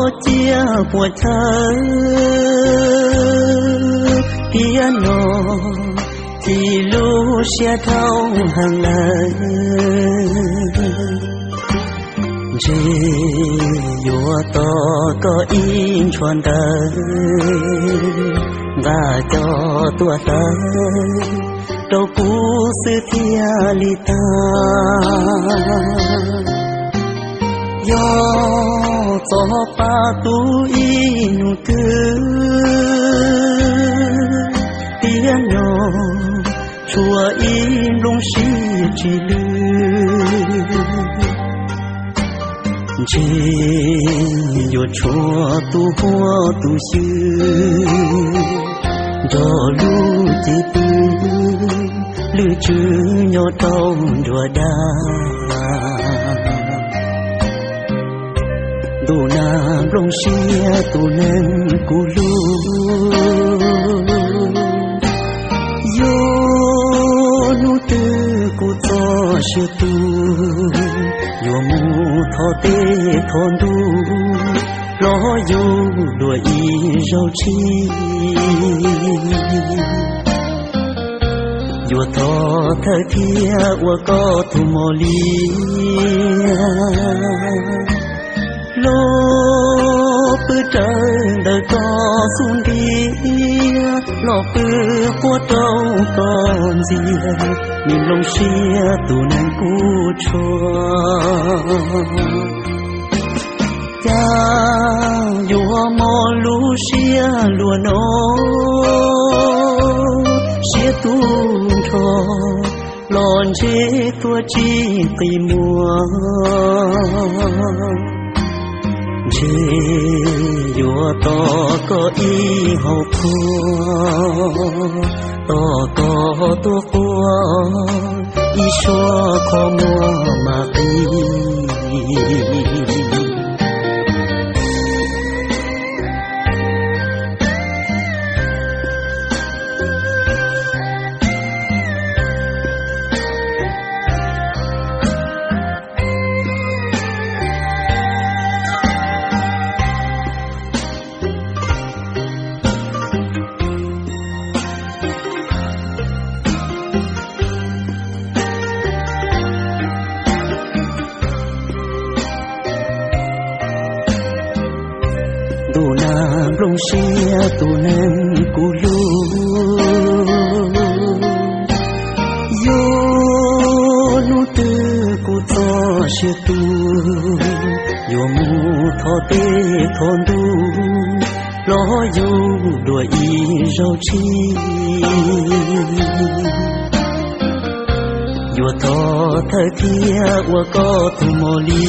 Ua ciaj puas chaw tiam no, cia lub siab dhau heev lawm. Ntshe yuav tos koj ib ntshua ntawd, nqa cov tuaj hlawv rau kuv xwb thiaj li tag. Yog txog pab tub ib hnub twg, tiam no tshuav ib nplooj siab tsis lwj. Ntshe yuav tshuav tus huab tus xwm nrog lub cev twg, lwm tswv nyob rau nruab dag. Ntuj na, nplooj siab tus neeg kuv hlub, yog hnub twg kuv txoj sia tu, yuav mus thov tej thov ntuj los yug dua ib zaug tshis. Yuav thov thawj thiab ua koj tus mos liab, los pw rawv ntawm koj xub ntiag, los pw quaj rau koj ntxiag, me nplooj siab tus neeg kuv tshua. Cas yuav mob lub siab luaj no, siab tu nrho los ntshe tuag tsis qi muag. Ntshe yuav tos koj ib hauv qhua, tos koj tuaj quaj ib suab qhov muag mas qis. Ntuj na, nplooj siab tus neeg kuv hlub, yog hnub twg kuv txoj sia tu, yuav mus thov tej thov ntuj los yug dua ib zaug tshis. Yuav thov thawj thiab ua koj tus mos liab,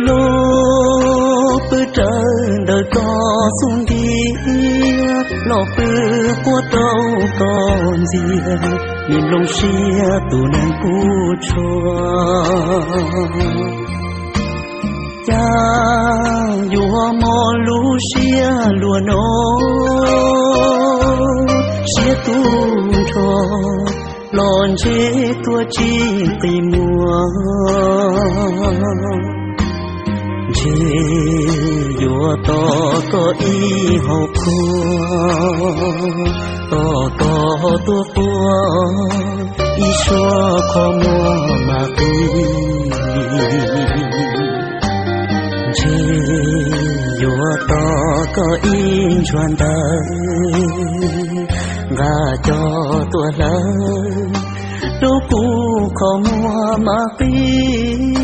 los pw rawv ntawm koj xub ntiag, los pw quaj rau koj ntxiag, me nplooj siab tus neeg kuv tshua. Cas yuav mob lub siab luaj no, siab tu nrho los ntshe tuag tsis qi muag. Ntshe yuav tos koj ib hauv qhua, tos koj tuaj quaj ib suab qhov muag mas qis. Ntshe yuav tos koj ib ntshua ntawd, nqa cov tuaj hlawv rau kuv qhov muag mas qis.